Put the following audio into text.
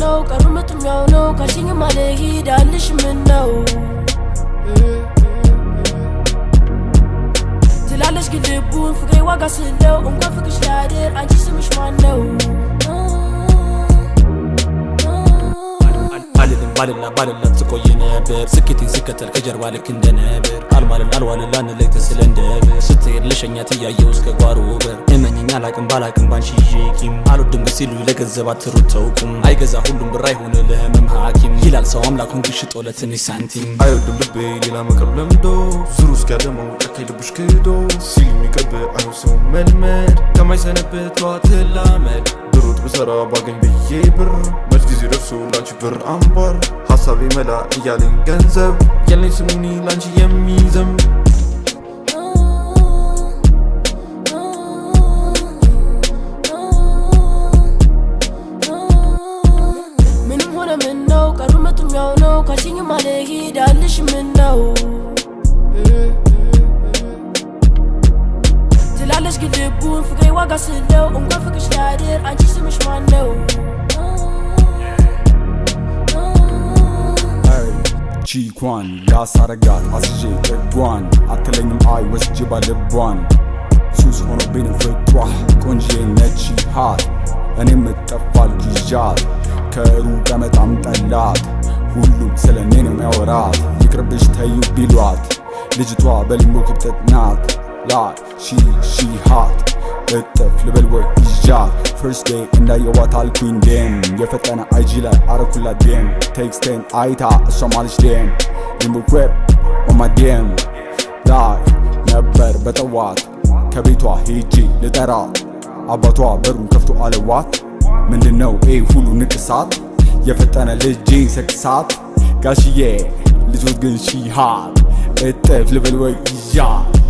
ነው፣ ቀሩ መጡም ያው ነው ካልሽኝም አልሄድ አልሽ ምን ነው ትላለች ግን ልቡን ፍቅሬ ዋጋ ስለው እንኳን ፍቅርሽ ሊያድር አንቺ ስምሽ ማን ነው? አልልም ባልላ ባልላ ትቆይ ነበር፣ ስኬቴን ስከተል ከጀርባ ልክ እንደ ነብር። አልማልል አልዋልል አንለይ ተስለ እንደ ብር። ስትሄድ ልሸኛት እያየው እስከ ጓሮ በር። እመኝኝ አላቅም ባላቅም ባንቺ ይዤ ቂም አልወድም ግን ሲሉ ለገንዘብ አትሩት ተውቁም። አይገዛ ሁሉም ብር፣ አይሆን ለህመም ሐኪም ይላል ሰው አምላኩን ግሽጦ ለትንሽ ሳንቲም። አይወድም ልቤ ሌላ መቅረብ ለምዶ፣ ዙሩ እስኪያደመው ጨካኝ ልብሽ ክዶ ሲል የሚቀርብ አይሆን ሰው መልመድ ከማይሰነብት ትላመድ። ብሩጥ ብሰራ ባገኝ ብዬ ብር መች ጊዜ ደርሶ ላንቺ ብር አምባር ሀሳቤ መላ እያለኝ ገንዘብ የለኝ ስሙኒ ላንቺ የሚዘም። ምንም ሆነ ምን ነው፣ ቀሩ መጡም ያው ነው ካልሽኝም አልሄድ አልሽ ምን ነው ትላለች ግን ልቡን ፍቅሬ ዋጋ ስለው እንኳን ፍቅርሽ ሊያድር አንቺ ስምሽ ማን ነው? አይ ቺኳን ላሳረጋት አስዤ ጥጓን አትለኝም አይ ወስጄ ባልቧን ሱስ ሆኖብኝ ነው ፍቅሯ። ቆንጂዬ ነች hot፣ እኔም እጠፋል ይዣት ከሩቅ መጣም ጠላት። ሁሉም ስለ እኔ ነው የሚያወራት፣ ይቅርብሽ ተዩ ቢሏት ልጅቷ በሊምቦ ክብጠት ናት። Like she hot፣ እጥፍ ልበል ወይ ይዣት። First day እንዳየዋት አልኩኝ damn፣ የፈጠነ IG ላይ አረኩላት DM። Text ኤን አይታ እሷ ማለች damn፣ ሊምቦ crib on my DM ላይ ነበር። በጠዋት ከቤቷ ሄጄ ልጠራት አባቷ በሩን ከፍቶ አለዋት ምንድነው ይህ ሁሉ ንቅሳት? የፈጠነ ልጄን ሰክሳት ጋሽዬ ልጆት ግን she hot፣ እጥፍ ልበል ወይ ይዣት።